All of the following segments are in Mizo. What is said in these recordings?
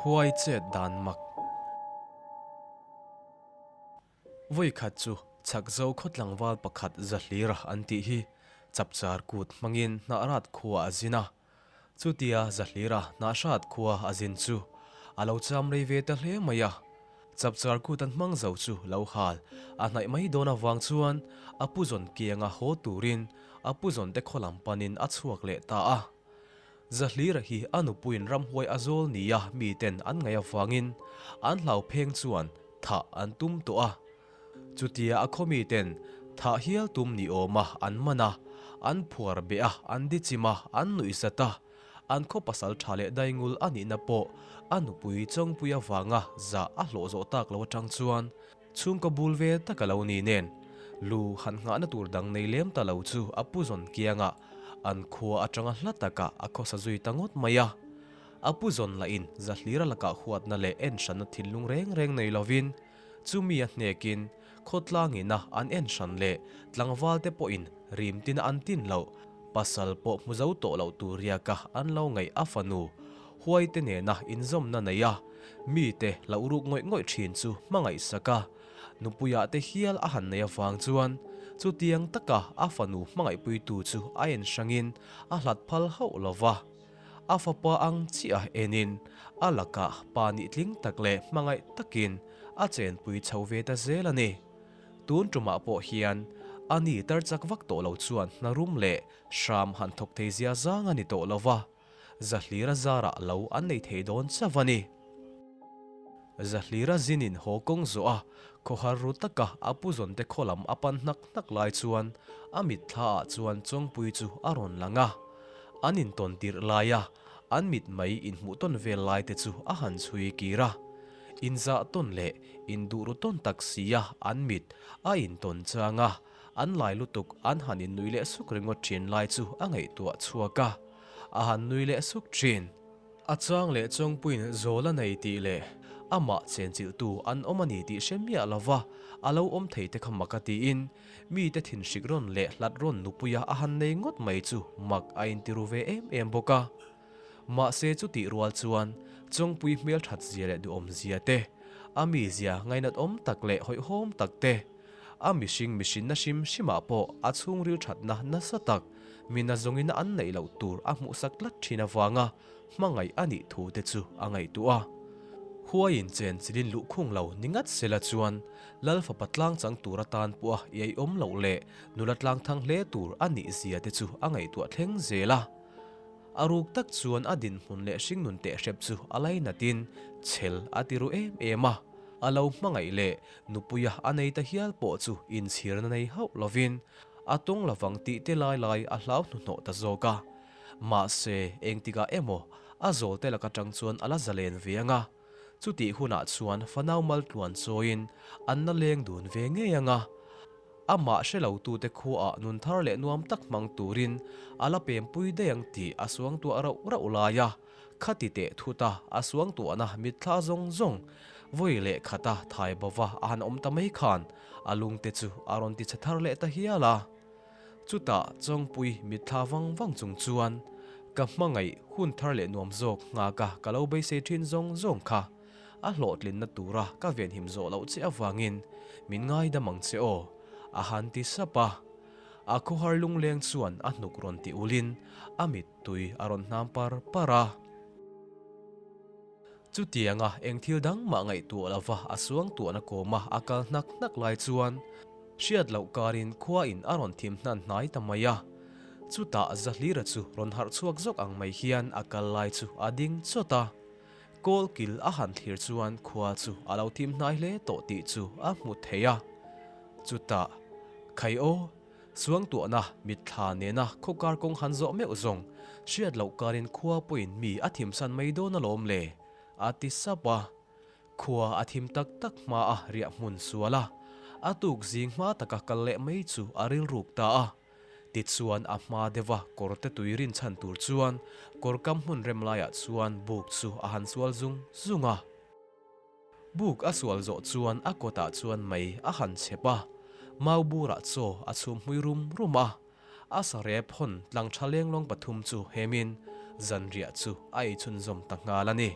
Huai chet dan mak. Vawi khat chu Chhakzo khaw tlangval pakhat Zahlira an tih hi chapchar kut hmangin Hnahrat khua a zin a. Chutia Zahlira Hnahrat khua a zin chu a lo cham rei ve ta hle mai a. Chapchar kut an hmang zo chu lo hal a hnaih mai dawn avang chuan a pu zawn kianga haw turin a pu zawn te khaw lam panin a chhuak leh ta a. Zahlira hi a nupuiin ramhuai a zawl nia miten an ngaih avangin an hlau pheng chuan thah an tum tawh a. Chutia a khaw miten thah hial tum ni awma an man a, an phuar beh a, an dichim a, an nuih zat a. An khaw pasal tha leh daingul a nihna pawh a nupui Chawngpui avanga zah a hlawh zawh tak lo atang chuan chhungkaw bul ve tak a lo ni nen lu han nghahna tur dang nei lem ta lo chu a pu zawn kiangah an khua atanga hla takah a khawsa zui ta ngawt mai a. A pu zawn lahin Zahlira lakah huatna leh enhranna thinlung reng reng nei lovin chumi a hnekin khawtlangina an enhran leh tlangvalte pawhin rimtina an tin loh Pasal pawh hmu zo tawh loh tur riaka an lo ngaih a fanu huaite nena inzawmna nei a, mite hlauh ruk ngawih ngawih thin chu hmangaihsak a, nupuiah te hial a han nei avang chuan chutiang taka a fanu hmangaihpuitu chu a en hrangin a hlat phal hauh lo va. A fapa ang chiah enin a lakah pa nih tling tak leh hmangaih takin a chenpui chho ve ta zel a ni. Tun tumah pawh hian a ni tar chak vak tawh lo chuan hna rum leh hram han thawk thei zia zang a ni tawh lo va, Zahlira zarah lo an nei thei dawn chauh a ni. Zahlira zinin haw kawng zawh a, khawhar ru taka a pu zawnte khaw lam a pan hnak hnak lai chuan a mitthla ah chuan Chawngpui chu a rawn lang a. An intawn tirh laia an mit mai inhmuh tawn vel lai te chu a han chhui kir a. Inzah tawn leh Induh ru tawn tak sia an mit a intawn chang a, an lai lutuk an han innui leh suk ringawt thin lai chu a ngaihtuah chhuak a, a han nui leh suk thin. A chang leh Chawngpuiin zawl a nei tih leh amah chenchilhtu an awm a ni tih hre miah lova a lo awm thei te kha mak a tiin mite thinhrik rawn leh hlat rawn nupuia a han nei ngawt mai chu mak a intiru ve em em bawk a. Mahse chutih rual chuan Chawngpui hmelthat zia leh duhawm zia te, a mizia ngainat awm tak leh hawihhawm tak te, a mihring mihrinna hrim hrimah pawh a chhungril thatna nasa tak mina zawngina an neih loh tur a hmuhsak tlat thin avanga hmangaih a nih thu te chu a ngaihtuah a. Huaiin chen chilin luhkhung lo ni ngat sela chuan Lal fapa tlang chang tur atan pawh a iaiawm loh leh nula tlang thang hle tur a nih zia te chu a ngaihtuah thleng zel a. A ruk tak chuan a dinhmun leh hringnun teh hrep chu a lainatin chhel a ti ru em em a, a lo hmangaih leh nupuia a nei ta hial pawh chu inchhirna nei hauh lovin a tawng lovang tih te lai lai a hlau hnuhnawh ta zawk a. Mahse, engtikah emaw a zawlte lak atang chuan a la zalen ve ang a, chutih hunah chuan fanau maltluan chawiin an la leng dun ve ngei ang a. Amah hre lo tute khuaah nun thar leh nuam tak hmang turin a la pempui daih ang tih a suangtuah rauh rauh lai a, khati teh thut a, a suangtuahna mitthla zawng zawng vawi leh khata thai bova a han awm ta mai khan a lungte chu a rawn ti chhe thar leh ta hial a. Chutah Chawngpui mitthla vang vang chung chuan ka hmangaih hun thar leh nuam zawk nghaka ka lo beisei thin zawng zawng kha A hlawhtlinna tura ka venhim zawh loh che avangin min ngaidam ang che aw, a han ti sap a. A khawhar lungleng chuan a hnuk rawn ti ulin a mittui a rawn hnam par par a. Chutianga eng thil dang mah ngaihtuah lova a suangtuahna kawma a kal hnak hnak lai chuan hriat loh karin khua in a rawn thim hnan hnai ta mai a. Chutah Zahlira chu rawn harh chhuak zawk ang mai hian a kal lai chu a ding chawt a. Kawl kil a han thlir chuan khua chu a lo thim hnai hle tawh tih chu a hmu thei a. Chutah, Khai aw, suangtuahna mitthla nena khawkar kawng han zawh meuh zawng, hriat loh karin khua pawhin mi a thimsan mai dawn alawm le, a ti sap a. Khua a thim tak tak hma a riah hmun sual a, a tuk zing hma taka kal leh mai chu a rilruk ta a. Tichuan a hma deuha kawr te tui rin chhan tur chuan kawr kam hmun rem laiah chuan buk chu a han sual zung zung a. Buk a sual zawh chuan a kawtah chuan mei a han chhep a, mau burah chaw a chhum hmui rum rum a. A sarep hawn tlang tha lenglawng pathum chu hemin zanriah chu a ei chhunzawm ta nghal a ni.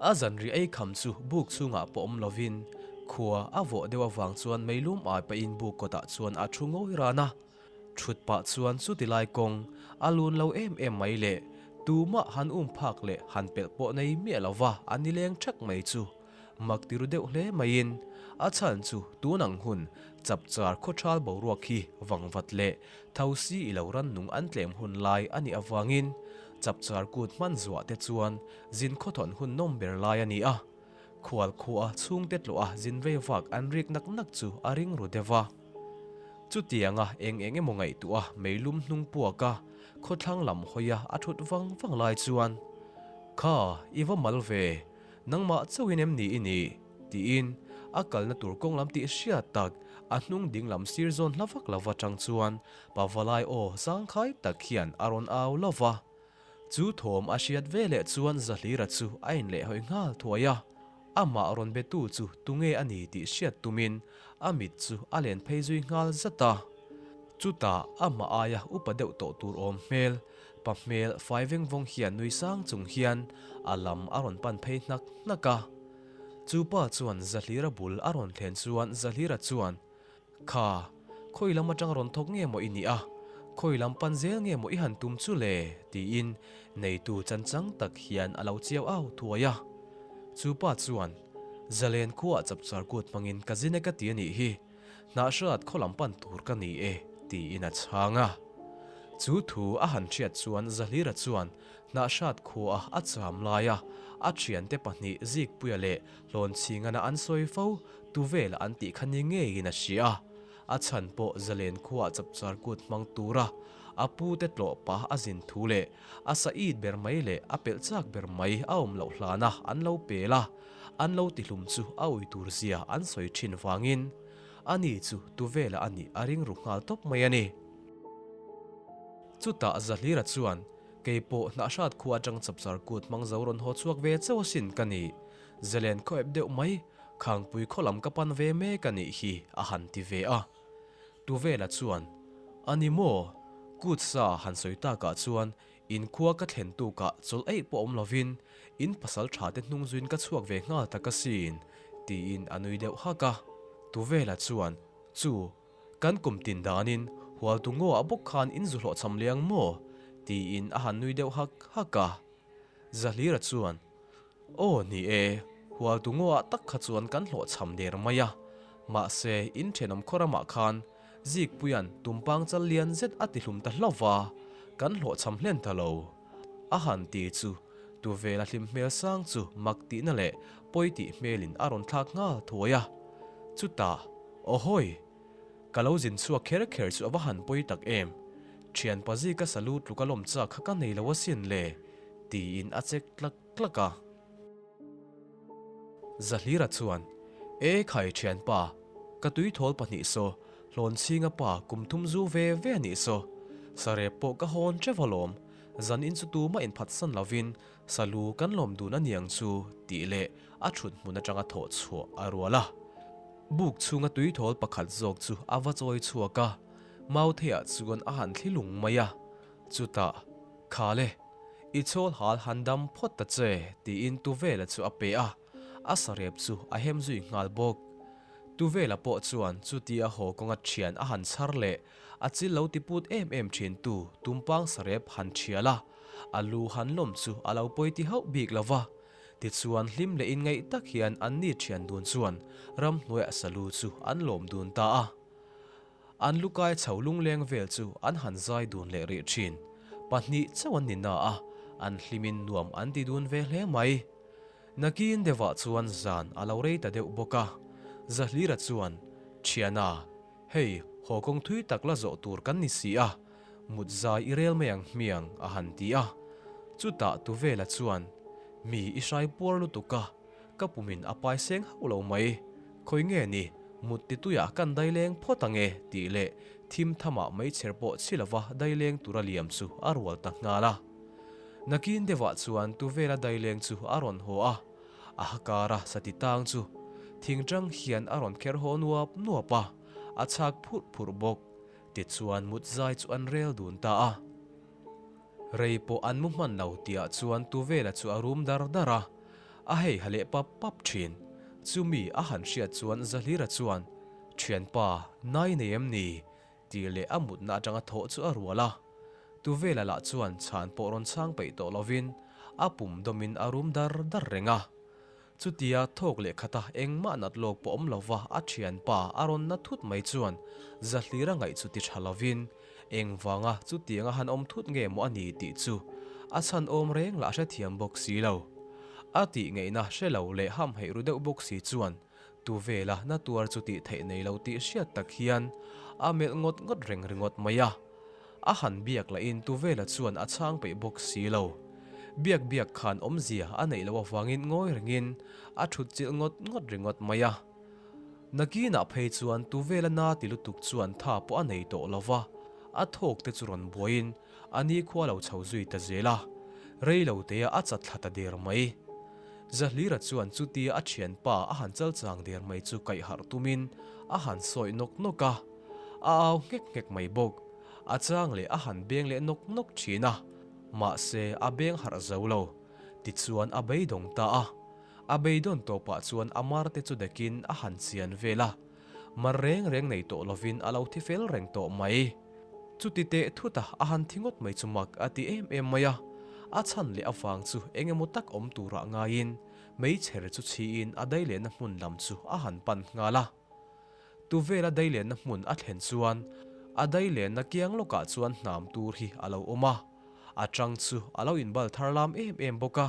A zanriah ei kham chu buk chhungah pawh awm lovin khua a vawh deuh avang chuan meilum ai pahin buk kawtah chuan a thu ngawi ran a. Thut pah chuan chuti lai kawng a lun lo em em mai leh tumah han um phak leh han pelh pawh nei miah lova a nileng thak mai chu mak ti ru deuh hle maiin a chhan chu tun ang hun chapchar khawthal boruak hi vangvat leh tho si i lo rannung an tlem hun lai a nih avangin chapchar kut hman zuah te chuan zin khawthawn hun nawm ber lai a ni a. Khual khua chhungte tlawh a zin vei vak an rik nak nak chu a ring ru deuh a. Chutianga eng eng emaw ngaihtuah a meilum hnung puak a, khawthlang lam hawi a a thut vang vang lai chuan, Kha, i va mal ve, nangmah chauhin em ni i nih? tiin a kalna tur kawng lam tih hriat tak a hnung ding lam sir zawn hla vak lova tang chuan Pavalai aw zangkhai tak hian a rawn au lo va. Chu thawm a hriat ve leh chuan Zahlira chu a inlehhawi nghal thuai a, amah rawn betu chu tunge a ni tih hriat tumin a mit chu a len phei zui nghal zat a. Chutah amah aia upa deuh tawh tur awm hmel, pa hmel fai veng vawng hian nui sang chung hian a lam a rawn pan phei hnak hnak a. Chu pa chuan Zahlira bul a rawn thlen chuan Zahlira chuan, Kha, khawi lam atang rawn thawk nge maw i nih a? Khawi lam pan zel nge maw i han tum chu le? tiin neitu chanchang tak hian a lo chiau au thuai a. Chu pa chuan, Zalen khuaah chapchar kut hmangin ka zin e ka ti a nih hi, hnahhrat khaw lam pan tur ka ni e, tiin a chhang a. Chu thu a han hriat chuan Zahlira chuan hnahhrat khuaah a cham lai a, a thiante pahnih Zikpuia leh Hlawnchhingana an sawi fo Tu vel an tih kha ni ngeiin a hria a, a chhan pawh Zalen khuaah chapchar kut hmang tura a pute tlawh pah a zin thu leh a sa it ber mai leh a pelh chak ber mai a awm loh hlana an lo pel a, an lo tihlum chu a ui tur zia an sawi thin vangin ani chu tu vela a nih a ring ru nghal tawp mai a ni. Chutah Zahlira chuan, Keipawh hnahhrat khua atang chapchar kut hmang zo rawn haw chhuak ve chauh asin ka ni. Zalen khaw ep deuh mai, Khangpui khaw lam ka pan ve mek a nih hi, a han ti ve a. Tuvela chuan, A ni maw? Kut sa han sawi takah chuan in khua ka thlen tukah chawlh eih pawh awm lovin in pasal tha te hnung zuin ka chhuak ve nghal tak asin, tiin a nui deuh hak a. Tuvela chuan, Chu, kan kum tin danin Hualtu ngaw ah bawk khan in zu hlawhchham leh ang maw? tiin a han nui deuh hak hak a. Zahlira chuan, Aw ni e, Hualtu ngaw ah tak kha chuan kan hlawhchham der mai a, mahse in thenawm khaw ramah khan Zikpuia'n tumpang chal lian zet a ti hlum ta hlauh va, kan hlawhchham hlen ta lo. A han ti chu Tuvela hlim hmel sang chu mak tihna leh pawi tih hmelin a rawn thlak nghal thuai a. Chutah, Awhawi! Ka lo zin chhuak kher kher chu a va han pawi tak em! Thianpa Zika salu tluka lawm chak kha ka nei lo asin le, tiin a chek tlak tlak a. Zahlira chuan, E khai thianpa, ka tuithawl pahnih saw, Hlawnchhinga pa kum thum zu ve ve a nih saw. Sarep pawh ka hawn teuh alawm, zan in chu tumah inphatsan lovin salu kan lawm dun a niang chu tih leh a thut hmun atanga thawh chhuah a rual a. Buk chhunga tuithawl pakhat zawk chu a va chawi chhuak a, Mautheiah chuan a han thli lung mai a, chutah, Khale, i chhawl hal han dam phawt ta che, tiin Tuvela chu a pe a, a sarep chu a hem zui nghal bawk. Tuvela pawh chuan chutia haw kawnga thian a han chhar leh a chil lo ti put em em thin tu tumpang sarep han thial a, a lu han lawm chu a lo pawi ti hauh bik lo va. Tichuan hlim leh inngaih tak hian anni thian dun chuan ramhnuaiah salu chu an lawm dun ta a. An lukai chho lungleng vel chu an han zai dun leh rih thin. Pahnih chauh an ni na a, an hlimin nuam an ti dun ve hle mai. Nakin deuhah chuan zan a lo rei ta deuh bawk a. Zahlira chuan, Thiana, hei haw kawng thui tak la zawh tur kan ni si a, mut zai i rel mai ang hmiang, a han ti a. Chutah Tuvela chuan, Mi i hrai puar lutuk a, Ka pumin a pai seng hauh lo mai. Khawi nge ni, mut tituiah kan daileng phawt ang e, tih leh thim thamah meichher pawh chhi lova daileng tura liam chu a rual ta nghal a. Nakin deuhah chuan tuvela daileng chu a rawn haw a, a hakara sati tang chu thingtang hian a rawn kher haw nuap nuap a, a chhak phurh phurh bawk. Tichuan mut zai chu an rel dun ta a. Rei pawh an mu hman lo tihah chuan Tuvela chu a rum dar dar a. A hei ha leh pap pap thin. Chumi a han hriat chuan Zahlira chuan, Thianpa, nai nei em ni? tih leh a mutna atanga thawh chu a rual a. Tuvela lah chuan chhan pawh rawn chhang peih tawh lovin a pum dawmin a rum dar dar reng a. Chutia thawk leh khata engmah nat lawk pawh awm lova a thianpa a rawn na thut mai chuan Zahlira ngaih chu ti tha lovin engvanga chutianga han awm thut nge maw a ni tih chu a chhan awm reng lah hrethiam bawk si lo. A tih ngeihna hre lo leh hamhaih ru deuh bawk si chuan Tu vela na tuar chu tih theih nei lo tih hriat tak hian a melh ngawt ngawt reng ringawt mai a. A han biak lahin tu vela chuan a chhang peih bawk si lo. Biak biak khan awmzia a neih loh avangin ngawi rengin a thut chilh ngawt ngawt ringawt mai a. Nakinah phei chuan tu vela na ti lutuk chuan tha pawh a nei tawh lo va, a thawk te chu rawn buaiin a nikhua lo chho zui ta zel a. Rei lo teah a chat thla ta der mai. Zahlira chuan chutia a thianpa a han chal chang der mai chu kaih harh tumin a han sawi nawk nawk a, a au nghek nghek mai bawk. A chang leh a han beng leh nawk nawk thin a, mahse a beng harh zo lo. Tichuan a beidawng ta a, a beidawn tawpah chuan a mar te chu dekin a han chian vel a, mar reng reng nei tawh lovin a lo thi fel reng tawh mai. Chuti teh thut a, a han thi ngawt mai chu mak a ti em em mai a. A chhan leh avang chu eng emaw tak awm turah ngaiin meichher chu chhiin a dailehna hmun lam chu a han pan nghal a. Tuvela dailehna hmun a thlen chuan a dailehna kiang lawkah chuan hnam tur hi a lo awm a. A chang chu a lo inbal thar lam em em bawk a.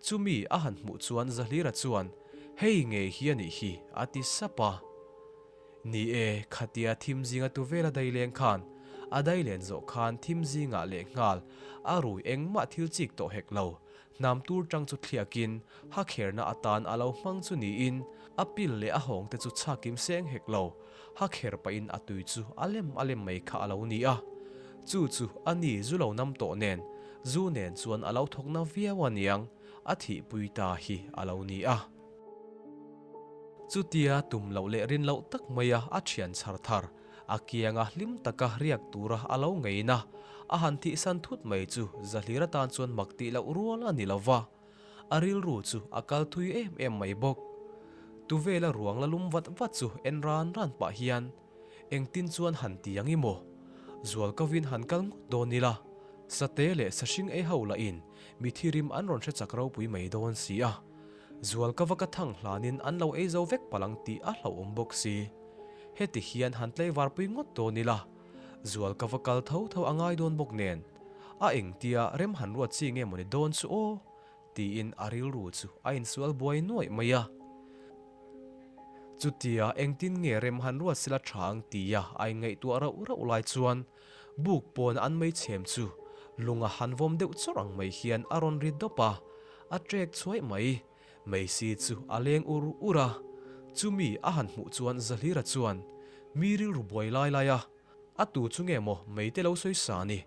Chumi a han hmuh chuan Zahlira chuan, Hei ngei hi a nih hi, a ti sap a. Ni e, khatia thim zinga tu vela daileng khan a dailen zawh khan thim zingah leh nghal a rui engmah thil chik tawh hek lo. Hnam tur tang chu thliakin hakherna atan a lo hmang chu niin a pil leh a hawng te chu chhakim seng hek lo. Hakher pahin a tui chu a lem a lem mai kha a lo ni a. Chu chu a ni zu lo nam tawh nen zu nen chuan a lo thawk na viau aniang a thihpui ta hi a lo ni a. Chutia tum loh leh rin loh tak maia a thian chhar thar, a kianga hlim taka riak tura a lo ngeina a han thihsan thut mai chu Zahlir atan chuan mak tih loh rual a ni lo va, a rilru chu a kal thui em em mai bawk. Tuvela ruang la lum vat vat chu en ran ran pah hian, Engtin chuan han ti ang i maw? Zual kovin han kal ngawt dawn ila, Sate leh Sahring ei ho lahin mi thirim an rawn hre chak ropui mai dawn si a. Zual ka va ka thang hlanin an lo ei zo vek palh ang tih a hlauhawm bawk si. Heti hian han tlaivar pui ngawt dawn ila, zual ka va kal tho tho a ngai dawn bawk nen, a engtia rem han ruat chi nge mawni dawn chu aw? tiin a rilru chu a insual buai nuaih mai a. Chutia engtin nge rem han ruat sela tha ang tia a inngaihtuah rauh rauh lai chuan buk pawn an mei chhem chu lunga han vawm deuh chawrh ang mai hian a rawn ri dawp a, A trek chhuaih mai. Meisi chu a leng ur ur a. Chumi a han hmuh chuan Zahlira chuan, Mi rilru buai lai lai a, a tu chu nge maw meite lo sawi sa ni?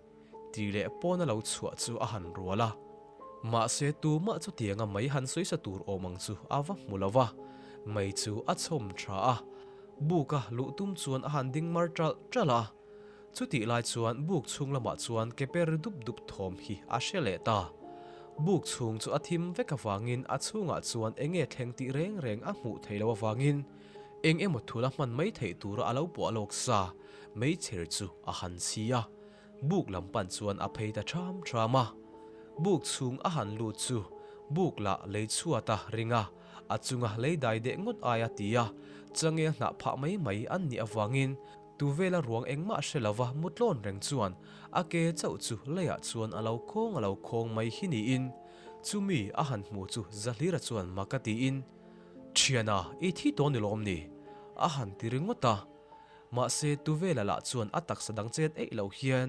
tih leh pawn a lo chhuah chu a han rual a. Mahse tumah chutianga mei han sawi sa tur awm ang chu a va hmu lo va. Mei chu a chhawm tha a. Buka luh tum chuan a han ding mar ṭalh ṭalh a. Chutih lai chuan buk chhung lamah chuan ke per dup dup thawm hi a hre leh ta. Buk chhung chu a thim vek avangin a chhungah chuan eng nge thleng tih reng reng a hmuh theih loh avangin eng emaw thul a hman mai theih tura a lo puah lawk sa meichher chu a han chhi a. Buk lam pan chuan a phei ta ṭham ṭham a. Buk chhung a han lut chu buk lah lei chhuat a ring a, a chunga lei dai deh ngawt ai a ti a, changel hnah phah mai mai an nih avangin Tu vela ruang engmah hre lova mu tlawn reng chuan a ke chauh chu leiah chuan a lo khawng a lo khawng mai hi niin chumi a han hmu chu Zahlira chuan mak a tiin, Thiana, i thi tawh ni lawm ni? a han ti ringawt a. Mahse Tuvela lah chuan a taksa dang chet eih lo hian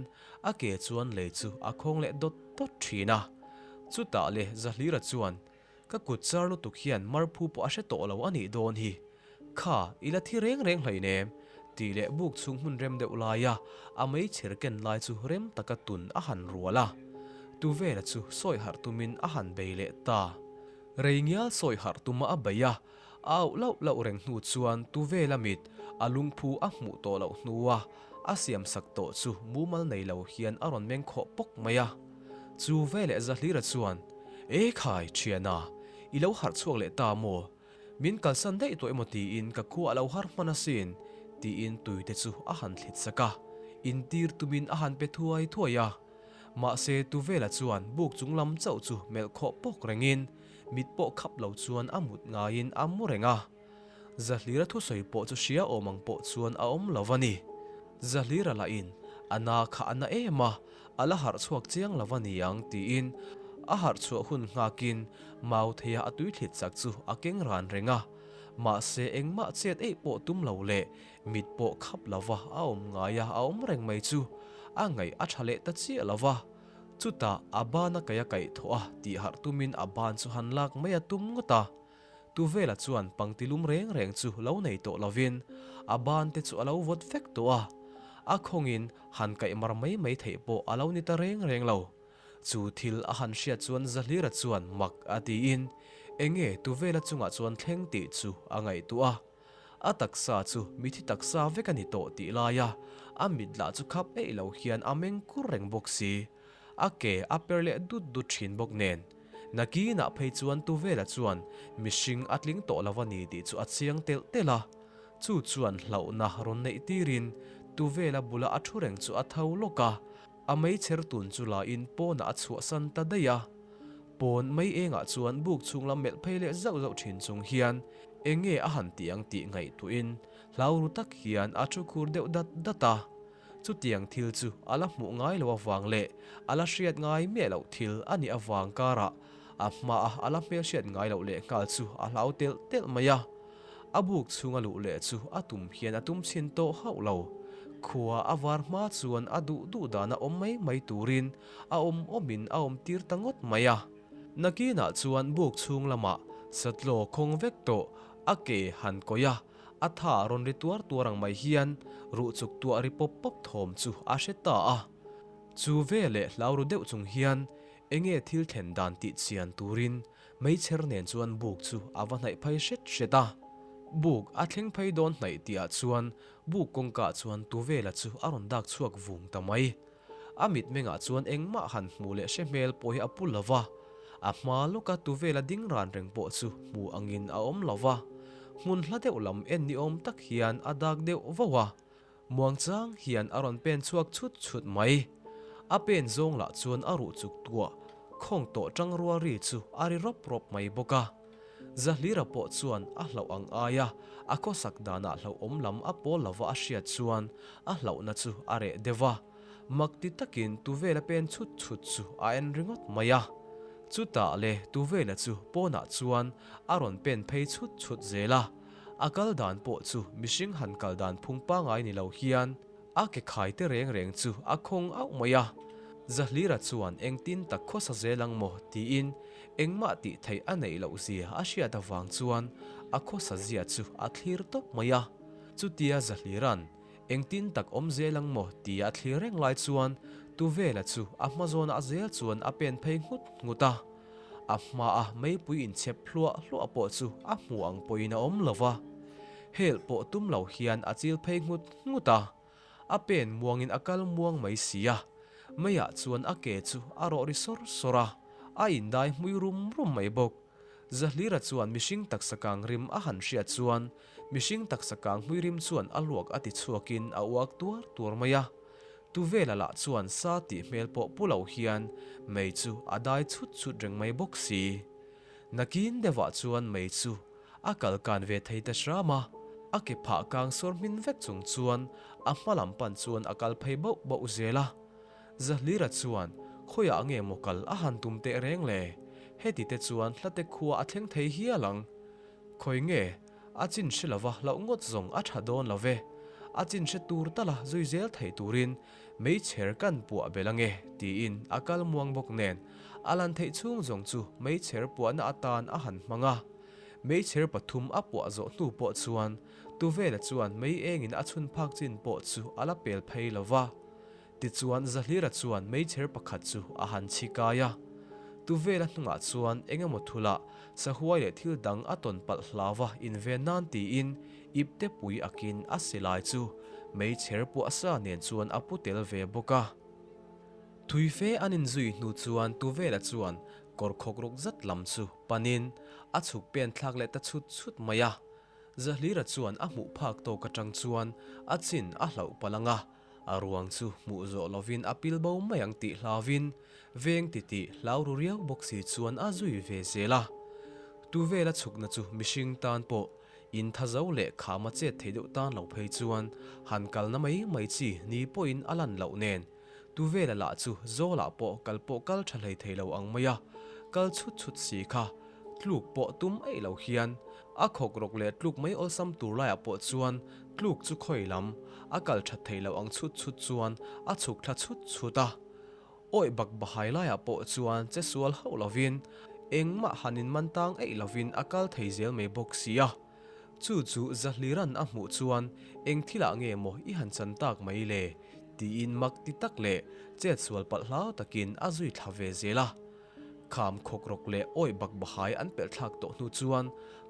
a ke chuan lei chu a khawng leh dawt dawt thin a. Chutah le Zahlira chuan Ka kut char lutuk hian marphu pawh a hre tawh lo a nih dawn hi. Kha, i la thi reng reng hleinem, tih leh buk chhung hmun rem deuh laia a meichher ken lai chu rem taka tun a han rual a. Tuvela chu sawi harh tumin a han bei leh ta. Rei ngial sawi harh tuma a bei a, a auh lauh lauh reng hnu chuan Tuvela mit a lungphu a hmuh tawh loh hnua a siamsak tawh chu mumal nei lo hian a rawn meng khawh pawk mai a. Chu veleh Zahlira chuan, E khai, thiana! I lo harh chhuak leh ta maw? Min kalsan daih tawh emaw tiin ka khua a lo har hman asin, tiin tui te chu a han thlit sak a, intir tumin a han pe thuai thuai a. Mahse, Tuvela chuan buk chung lam chauh chu melh khawh pawk rengin mit pawh khap lo chuan a mut ngaiin a mu reng a. Zahlira thusawi pawh chu hria awm ang pawh chuan a awm lo a ni. Zahlira lahin a na kha a na em a, a la harh chhuak chiang lo a ni ang tiin a harh chhuah hun nghakin Mautheia a tui thlit chak chu a keng ran reng a. Mahse engmah chet eih pawh tum lo leh mit pawh khap lova a awm ngai a, a awm reng mai chu a ngaih a tha leh ta chiah lo va. Chutah a ban a kaih a kaih thawh a tih harh tumin a ban chu han lak mai a tum ngawt a. Tuvela chuan pangtilum reng reng chu lo nei tawh lovin a ban te chu a lo vawt vek tawh a, a khawngin han kaih mar mai mai theih pawh a lo ni ta reng reng lo. Chu thil a han hriat chuan Zahlira chuan mak a tiin enge Tuvela chungah chuan thleng tih chu a ngaihtuah a. A taksa chu mithi taksa vek a ni tawh tih laia a mit lah chu khap eih lo hian a meng kur reng bawk si. A ke a per leh dut dut thin bawk nen. Nakinah phei chuan Tuvela chuan mihring a tling tawh lo a ni tih chu a chiang telh telh a. Chu chuan hlauhna rawn neih tirin Tuvela bula a thu reng chu a tho lawk a, a meichher tun chu lain pawnah a chhuahsan ta daih a. Pawn mei engah chuan buk chhung lam melh phei leh zauh zauh thin chung hian eng nge a han tih ang tih ngaihtuahin hlau ru tak hian a thu khur deuh dat dat a. Chutiang thil chu a la hmuh ngai loh avang leh a la hriat ngai miah loh thil a nih avang karah a hmaa a la hmelhriat ngai loh leh nghal chu a hlau telh telh mai a. A buk chhunga luh leh chu a tum hian a tum chhin tawh hauh lo. Khua a var hma chuan a duh duh dana awm mai mai turin a awm awmin a awm tir ta ngawt mai a. Nakinah chuan buk chhung lamah satlaw khawng vek tawh a ke han kawih a. A tha rawn ri tuar tuar ang mai hian ruh chuk tuah ri pawp pawp thawm chu a hre ta a. Chu veleh hlau ru deuh chung hian enge thil thlen dan tih chian turin meichher nen chuan buk chu a va hnaih phei hret hret a. Buk a thleng phei dawn hnaih tihah chuan buk kawngkaah chuan Tuvela chu a rawn dak chhuak vung ta mai. A mitmengah chuan engmah han hmuh leh hre hmel pawh hi a pu lo va, a hma lawka tuvela ding ran reng pawh chu hmu angin a awm lo va, hmun hla deuh lam en ni awm tak hian a dak deuh vo a, muangchang hian a rawn pen chhuak chhut chhut mai. A pen zawng lah chuan a ruh chuk tuah khawng tawh tang rual ri chu a ri rawp rawp mai bawk a. Zahlira pawh chuan a hlauh ang aia a khawsak danah hlauhawm lam a pawl lova a hriat chuan a hlauhna chu a reh deuh a, mak ti takin Tuvela pen chhut chhut chu a en ringawt mai a. Chutah le Tuvela chu pawnah chuan a rawn pen phei chhut chhut zel a, a kal dan pawh chu mihring han kal dan phung pangai ni lo hian A ke khai te reng reng chu a khawng auh mai a, Zahlira chuan engtin tak khawsa zel ang maw tiin engmah tih theih a neih loh zia a hriat avang chuan a khawsa zia chu a thlir tawp mai a. Chutia Zahlira'n engtin tak awm zel ang maw tia a thlir reng lai chuan Tuvela chu a hma zawnah zel chuan a pen phei nghut nghut a. A hmaa meipui inchhep hluah hluah pawh chu a hmu ang pawhin a awm lo va, helh pawh tum lo hian a chil phei nghut nghut a, a pen muangin a kal muang mai si a, meiah chuan a ke chu a rawh ri sawr sawr a, a indai hmui rum rum mai bawk. Zahlira chuan mihring taksa kang rim a han hriat chuan mihring taksa kang hmui rim chuan a luak a ti chhuakin a uak tuar tuar mai a, Tuvela lah chuan sa tih hmel pawh pu lo hian mei chu a dai chhut chhut reng mai bawk si. Nakin deuhah chuan mei chu a kal kan ve thei ta hram a, a ke phah kang sawr hmin vek chung chuan a hma lam pan chuan a kal phei bauh bauh zel a. Zahlira chuan khawiah nge maw kal a han tum teh reng le? Heti te chuan hlate khua a thleng thei hial ang. Khawi nge? A chin hre lova hlauh ngawt zawng a tha dawn lo ve. A chin hre tur tala zui zel theih turin meichher kan puah belh ange tiin a kal muang bawk nen a lan theih chhung zawng chu meichher puahna atan a han hmang a. Meichher pathum a puah zawh hnu pawh chuan Tuvela chuan mei engin a chhun phak chin pawh chu a la pel phei lo va. Tichuan Zahlira chuan meichher pakhat chu a han chhi kai a. Tuvela hnungah chuan eng emaw thulah sahuai leh thil dang a tawn palh hlau a inven nan tiin ipte pui akin a silai chu meichher puah sa nen chuan a pu tel ve bawk a. Thui fe an inzui hnu chuan Tuvela chuan. Kawr khawk ruk zat lam chu panin a chhuk pen thlak leh ta chhut chhut mai a. Zahlira chuan a hmuh phak tawk atang chuan a chin a hlauh palh ang a, a ruang chu hmuh zawh lovin a pil bo mai ang tih hlauvin veng titih hlau ru riau bawk si chuan a zui ve zel a. Tu vela chhukna chu mihring tan pawh in tha zo leh khama chet thei deuh tan lo phei chuan han kalna mai mai chi ni pawhin a lan loh nen Tu vela lah chu Zawlah pawh kal pawh kal tha hlei thei lo ang mai a, kal chhut chhut si kha tluk pawh tum eih lo hian a khawk rawk leh tluk mai awlsam tur laiah pawh chuan tluk chu khawi lam a kal that thei lo ang chhut chhut chuan a chhuk thla chhut chhut a. Awih bak bahai laiah pawh chuan che sual hauh lovin engmah han inman tang eih lovin a kal thei zel mai bawk si a. Chu chu Zahliran a hmuh chuan eng thilah nge maw i han chan tak mai le? tiin mak ti tak leh chet sual palh hlau takin a zui thla ve zel a. Kham khawk rawk leh awih bak bahai an pelh thlak tawh hnu chuan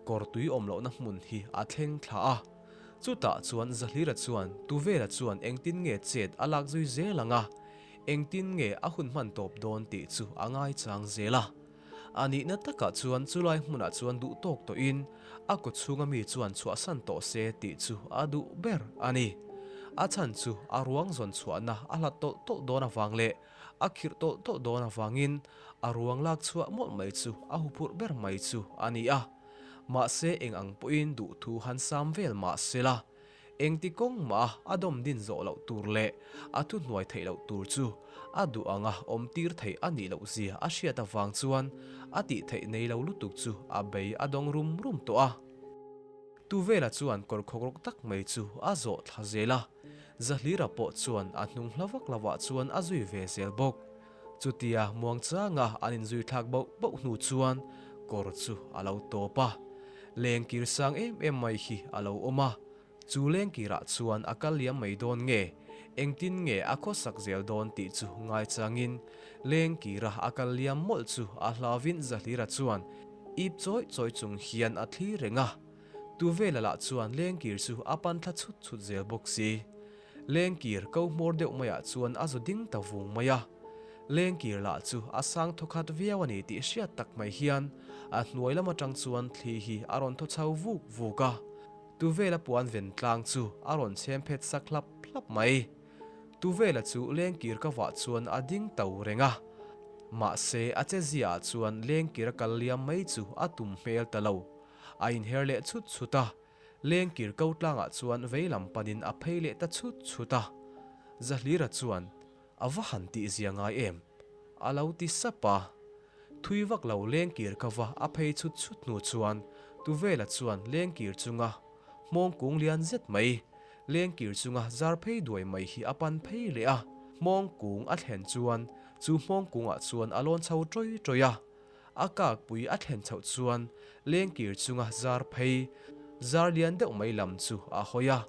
kawr tui awm lohna hmun hi a thleng thla a. Chutah chuan Zahlira chuan Tuvela chuan engtin nge chet a lak zui zel ang a, engtin nge a hun hman tawp dawn tih chu a ngaichang zel a. A nihna takah chuan chulai hmunah chuan duh tawk tawhin a kaw chhunga mi chuan chhuahsan tawh se tih chu a duh ber a ni. A chhan chu a ruang zawn chhuahna a hlat tawlh tawlh dawn avang leh a khirh tawlh tawlh dawn avangin a ruang lak chhuah mawlh mai chu a huphurh ber mai chu a ni a. Mahse eng ang pawhin duhthu han sam vel mah sela. Engti kawng mah a dawm din zawh loh tur leh a thuhnuai theih loh tur chu a duh anga awm tir theih a nih loh zia a hriat avang chuan a tih theih nei lo lutuk chu a bei a dawng rum rum tawh a. Tuvela chuan kawr khawkrawk tak mai chu a zawh thla zel a, Zahlira pawh chuan a hnung hla vak lovah chuan a zui ve zel bawk. Chutia muangchanga an inzui thlak bauh bauh hnu chuan kawr chu a lo tawp a. Lengkir sang em em mai hi a lo awm a, chu lengkirah chuan a kal liam mai dawn nge, engtin nge a khawsak zel dawn tih chu ngaichangin lengkira a kal liam mawlh chu a hlauvin Zahlira chuan ip chawi chawi chung hian a thlir reng a. Tuvela lah chuan lengkir chu a pan thla chhut chhut zel bawk si. Lengkir ko hmawr deuh maiah chuan a zu ding ta vung mai a. Lengkir lah chu a sang thawkhat viau a ni tih hriat tak mai hian a hnuai lam atang chuan thli hi a rawn thaw chho vuk vuk a. Tuvela puan ven tlang chu a rawn chhem phet sak hlap hlap mai. Tuvela chu lengkir ka vah chuan a ding to reng a. Mahse a che ziaah chuan lengkir a kal liam mai chu a tum hmel ta lo. A inher leh chhut chhut a. Lengkir ko tlangah chuan vei lam panin a phei leh ta chhut chhut a. Zahlira chuan, A va han tih zia ngai em? A lo ti sap a. Thui vak lo lengkir ka va a phei chhut chhut hnu chuan Tuvela chuan lengkir chunga hmawng kung lian zet mai, lengkir chunga zar phei duai mai hi a pan phei leh a. Hmawng kung a thlen chuan chu hmawng kungah chuan a lawn chho ṭawih ṭawih a. A kakpui a thlen chhoh chuan lengkir chunga zar phei, zar lian deuh mai lam chu a hawi a,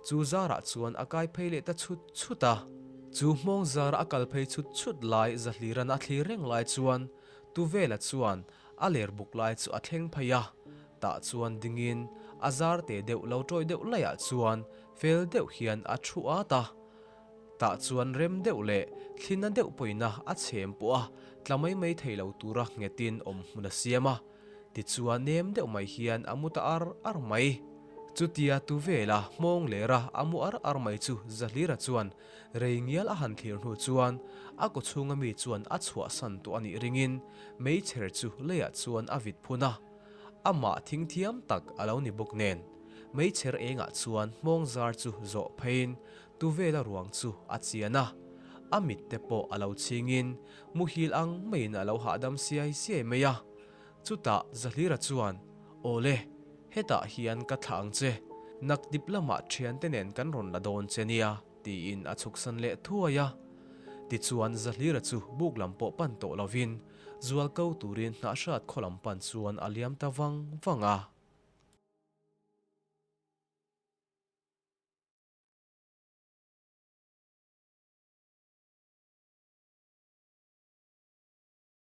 chu zarah chuan a kai phei leh ta chhut chhut a. Chu hmawng zara a kal phei chhut chhut lai Zahliran a thlir reng lai chuan Tuvela chuan a ler buk lai chu a thleng phei a, tah chuan dingin a zar te deuh lo tawih deuh laiah chuan fel deuh hian a thu at a. Tah chuan rem deuh leh thlina deuh pawina a chhem pawh a tla mai mai thei lo tura nghetin awm hmun a siam a, tichuan nem deuh mai hian a mu ta ar ar mai. Chutia tu vela hmawng lera a mu ar ar mai chu Zahlira chuan rei ngial a han thlir hnu chuan a kaw chhunga mi chuan a chhuahsan tawh a nih ringin meichher chu leiah chuan a vit phun a, amah thingthiam tak a lo ni bawk nen meichher engah chuan hmawng zar chu zawh pheiin Tuvela ruang chu a chian a, a mit te pawh a lo chhingin muhil ang maiin a lo hahdam siai siai mai a. Chutah Zahlira chuan, Awle, hetah hian ka thlah ang che, nakdip lamah thiante nen kan rawn la dawn che nia, tiin a chhuksan leh thuai a. Tichuan Zahlira chu buk lam pawh pan tawh lovin zualko turin hnahhrat khaw lam pan chuan a liam ta vang vang a.